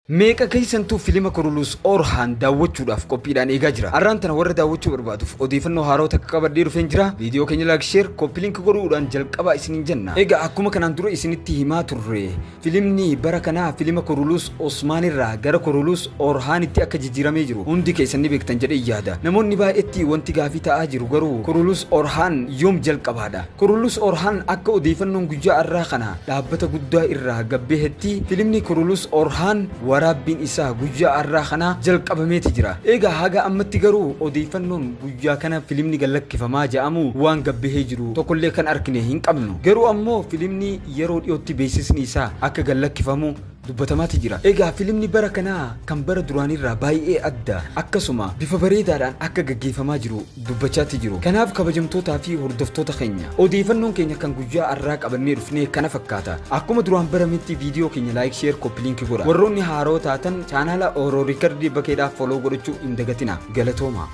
Meeqa keessantuu filima Kurulus Orhaan daawwachuudhaaf qophiidhaan eegaa jira? Har'aan tana warra daawwachuu barbaaduuf odeeffannoo haaraa takka qabadhee dhufeen jira. Viidiyoo keenya like, share, copy link godhuudhaan jalqabaa isiniin jenna. Egaa akkuma kanaan dura isinitti himaa turre, filimni bara kanaa filima Kurulus Osmaanirraa gara Kurulus Orhaanitti akka jijjiiramee jiru hundi keessan ni beektan jedhee yaada. Namoonni baay'eetti wanti gaafii ta'aa jiru garuu Kurulus Orhaan yoom jalqabaadha? Kurulus Orhaan akka odeeffannoon guyyaa har'aa kana dhaabbata guddaa irraa gabbeehetti, filimni Kurulus Orhaan waraabbiin isaa guyyaa har'aa kana jalqabameeti jira. Egaa haga ammatti garuu odeeffannoon guyyaa kana filimni gallakkifamaa jedhamu waan gabbahee jiru tokkollee kan argine hin qabnu. Garuu ammoo filimni yeroo dhiyootti beeksisni isaa akka gallakkifamu dubbatamaati jira. Egaa filimni bara kanaa kan bara duraanirraa baay'ee adda, akkasuma bifa bareedaadhaan akka gaggeeffamaa jiru dubbachaati jiru. Kanaaf kabajamtootaa fi hordoftoota keenya, odeeffannoon keenya kan guyyaa har'aa qabannee dhufnee kana fakkaata. Akkuma duraan barametti viidiyoo keenya like, share, copy link godha. Warroonni haaroo taatan chaanaala Oroo Riikardii Bakeedhaaf follow godhachuu hin dagatina. Galatooma.